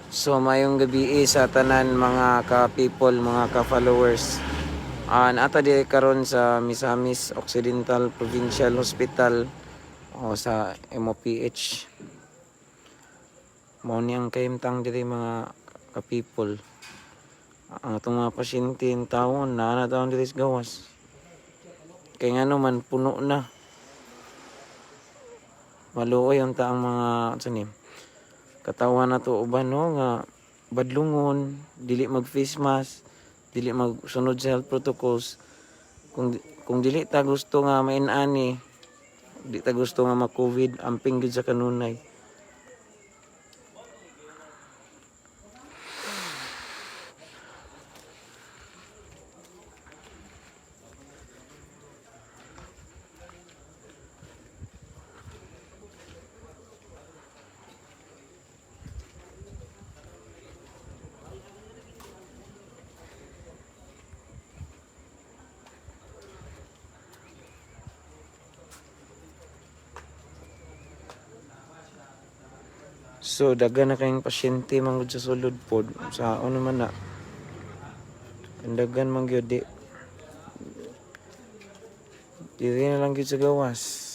So mayong gabi sa tanan, mga ka-people, mga ka-followers. Naa ta diri karon sa Misamis Occidental Provincial Hospital o sa MOPH. Mao ni ang kahimtang diri, mga ka-people. Ang atong mga pasyente tawon naa na tawon diri sa gawas. Kay ngano man, puno na. Maluoy ang taang mga sa ni katawan na to uban, no, nga badlungon, dili mag face mask, dili magsunod sa health protocols. Kung dili ta gusto nga main-ani, di ta gusto nga ma-COVID, amping gyud sa kanunay. So daghan na kayong pasyente man gud sa sulod pod sa ano man na. Kandagan man gyud di. Diri na lang gyud sa gawas.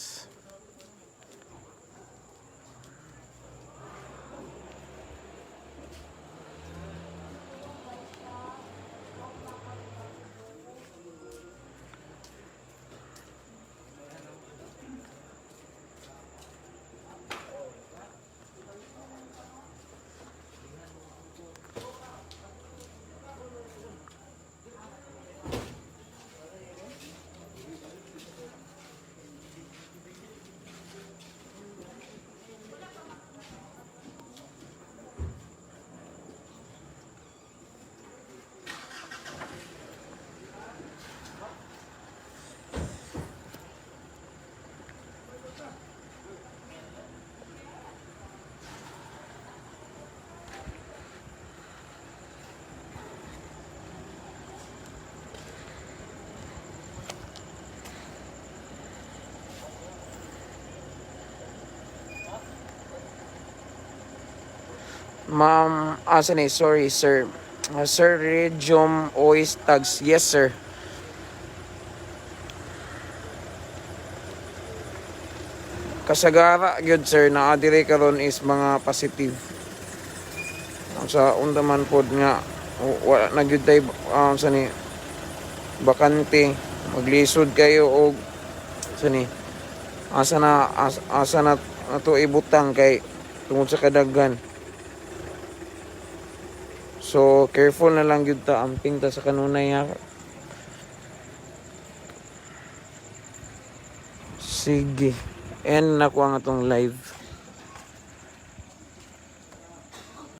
Ma'am, asa ni? Sorry, sir. Sir Rejom Ois Tags. Yes, sir. Kasagara gyud, sir, na diri karon is mga positive. Ang sa unta man pod nga wala na gyud tay sa ni bakante, maglisod kayo og sa ni asa na ato ibutang kay tungod sa kadaghan. So careful na lang gyud ta, amping ta sa kanunay ha. Sige. End na ko ang atong live.